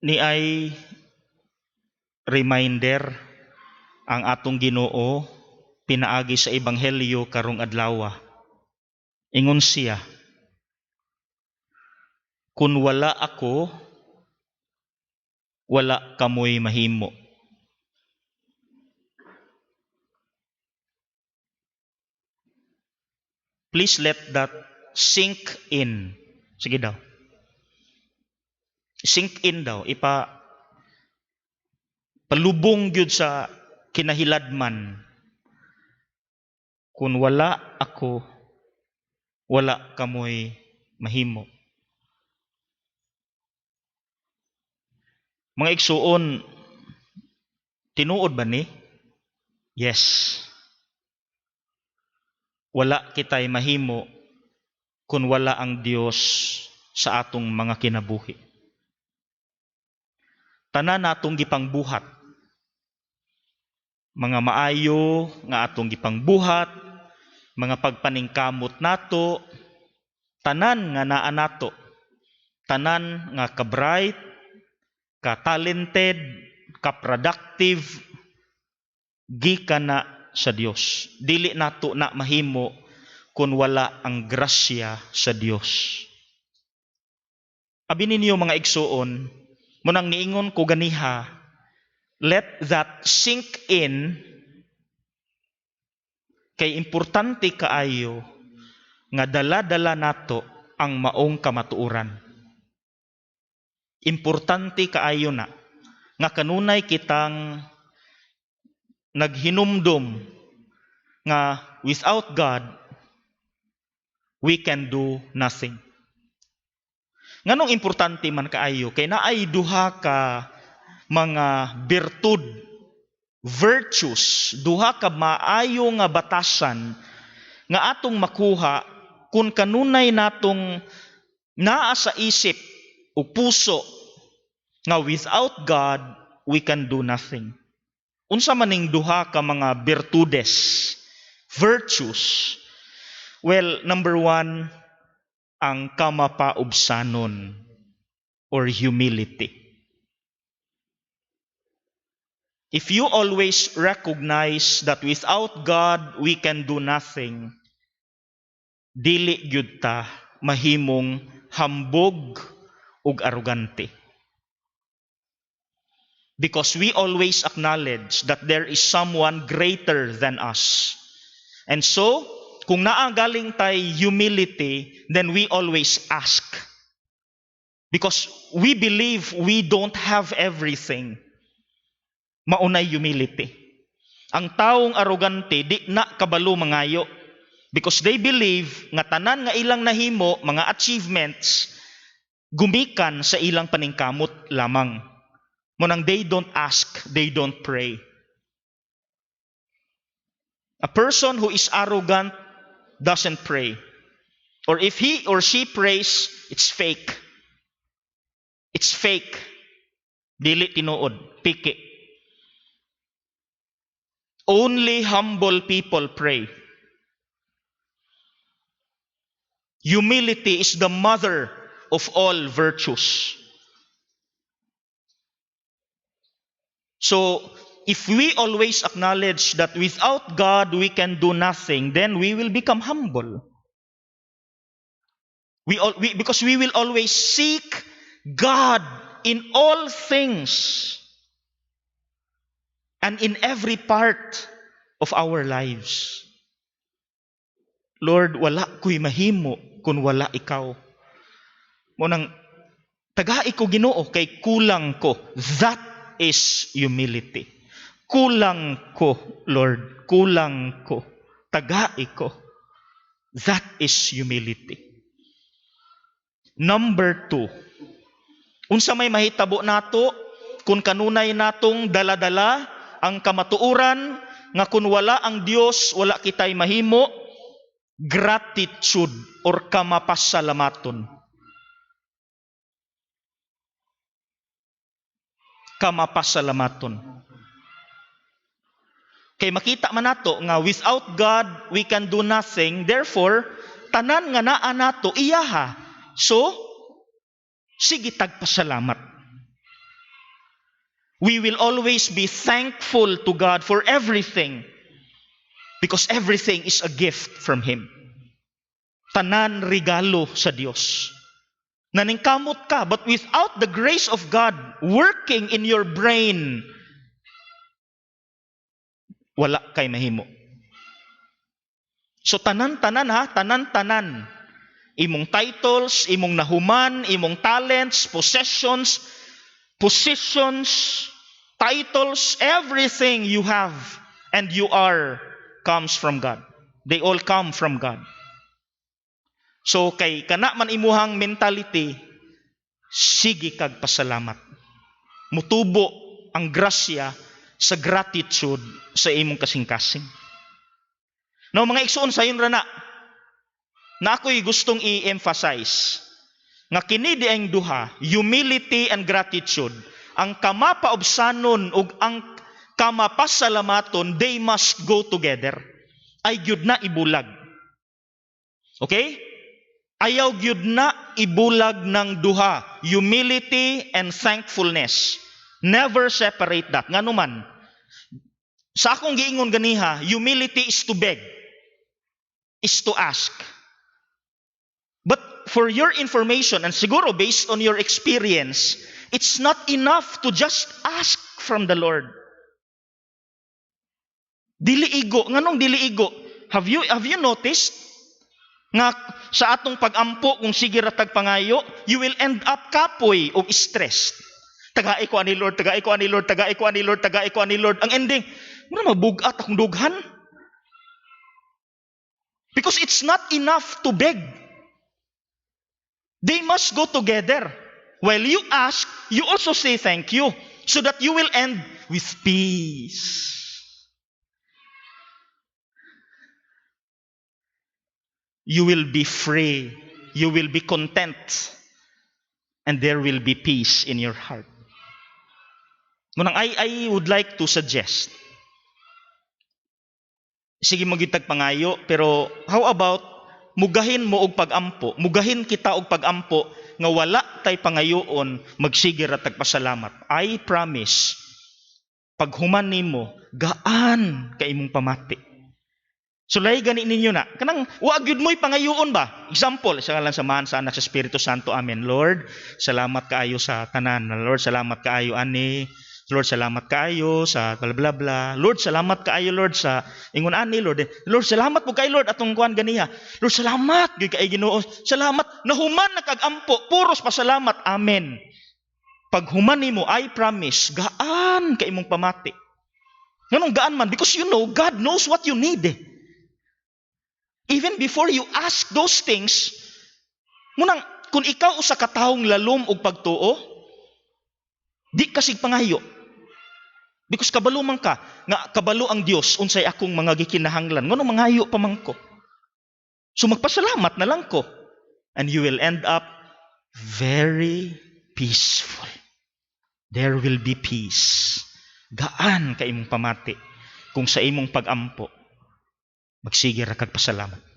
Niay reminder ang atong Ginoo pinaagi sa ebanghelyo karong adlaw. Ingon siya, "Kun wala ako, wala kamoy mahimo." Please let that sink in. Sige daw. Sink in daw. Ipa palubong gyud sa kinahiladman. "Kung wala ako, wala kamoy mahimo." Mga igsuon, tinuod ba ni? Yes. Wala kita'y mahimo kung wala ang Dios sa atong mga kinabuhi. Tanan natong gipangbuhat, mga maayo nga atong gipangbuhat, mga pagpaningkamot nato, tanan nga naa nato, tanan nga ka-bright, ka-talented, ka-productive, gikan na sa Dios. Dili nato na mahimo kung wala ang grasya sa Dios. Abi ninyo, mga igsuon, munang niingon ko ganiha, let that sink in, kay importante kaayo nga dala-dala nato ang maong kamatuoran. Importante kaayo na nga kanunay kitang naghinumdum nga without God, we can do nothing. Nganong importante man kaayo? Kay naay duha ka mga birtud, virtues, duha ka maayo nga batasan nga atong makuha kung kanunay natong naa sa isip o puso nga without God, we can do nothing. Unsa maning duha ka mga birtudes, virtues? Well, number one, ang kamapaubsanon or humility. If you always recognize that without God, we can do nothing, dili gyud ta mahimong hambog ug arugante. Because we always acknowledge that there is someone greater than us. And so, kung naa galing tay humility, then we always ask. Because we believe we don't have everything. Maunay humility. Ang taong arugante, di na kabalo mangayo. Because they believe nga tanan nga ilang nahimo, mga achievements, gumikan sa ilang paningkamot lamang. Munang they don't ask, they don't pray. A person who is arrogant doesn't pray. Or if he or she prays, it's fake. It's fake. Dili tinuod, piki. Only humble people pray. Humility is the mother of all virtues. So, if we always acknowledge that without God we can do nothing, then we will become humble. Because we will always seek God in all things and in every part of our lives. Lord, wala ko'y mahimo kung wala ikaw. Munang tagai ko, Ginoo, kay kulang ko. That is humility. Kulang ko, Lord. Kulang ko. Tagai ko. That is humility. Number 2. Unsa may mahitabo nato kung kanunay natong dala-dala ang kamatuoran nga kung wala ang Dios, wala kitay mahimo? Gratitude or kamapasalamaton. Kamapasalamaton. Kay makita man nato nga without God we can do nothing. Therefore, tanan nga naa nato iyaha. So, sige tagpasalamat. We will always be thankful to God for everything because everything is a gift from Him. Tanan regalo sa Dios. Naningkamot ka, but without the grace of God working in your brain, wala kay mahimo. So tanan-tanan ha, tanan-tanan. Imong titles, imong nahuman, imong talents, possessions, positions, titles, everything you have and you are comes from God. They all come from God. So kay kana man imuhang mentality, sige kag pasalamat. Mutubo ang grasya sa gratitude sa imong kasing-kasing. Now, mga igsoon, sayon ra na ako'y gustong i-emphasize nga kini diayng duha, humility and gratitude, ang kamapaubsanon ug ang kamapasalamaton, they must go together. Ayaw gyud na ibulag. Okay? Ayaw gyud na ibulag ng duha, humility and thankfulness. Never separate that. Ngano man? Sa akong giingon ganiha, humility is to beg, is to ask. But for your information, and siguro based on your experience, it's not enough to just ask from the Lord. Dili igo. Nganong dili igo? Have you noticed nga sa atong pagampo, kung sige ra tag pangayo, you will end up kapoy o stressed? Tagai ko ani, Lord, tagai ko ani, Lord, tagai ko ani, Lord, tagai ko ani, Lord. Ang ending, mura mabugat akong dughan. Because it's not enough to beg. They must go together. While you ask, you also say thank you so that you will end with peace. You will be free. You will be content. And there will be peace in your heart. Mao nang I would like to suggest, sige man gyud tag pangayo, pero how about mugahin mo og pagampo, mugahin kita og pagampo nga wala tay pangayoon, magsige ra tag pasalamat? I promise, paghuman nimo, gaan kay imong pamati. Sulay gani ninyo na. Kanang wa gyud mo'y pangayoon ba? Example, sa ngalan sa Amahan, sa Anak, sa Espiritu Santo. Amen. Lord, salamat kaayo sa tanan. Lord, salamat kaayo ani. Lord, salamat kaayo sa bla bla bla. Lord, salamat kaayo, Lord, sa ingon ani, Lord. Lord, salamat po kay Lord atong kuan ganiha. Lord, salamat gyud kay Ginoo. Salamat nahuman na kag ampo, puros pasalamat. Amen. Paghuman nimo, I promise, gaan kay imong pamati. Nganong gaan man? Because you know God knows what you need. Eh. Even before you ask those things, mao nang kung ikaw usa ka tawong lalom og pagtuo, di ka sig pangayo. Because kabalo man ka, nga kabalo ang Dios unsay akong mga gikinahanglan. Ngono mangayo pa man ko? So magpasalamat na lang ko. And you will end up very peaceful. There will be peace. Gaan kay imong pamati kung sa imong pagampo magsige ra kag pasalamat.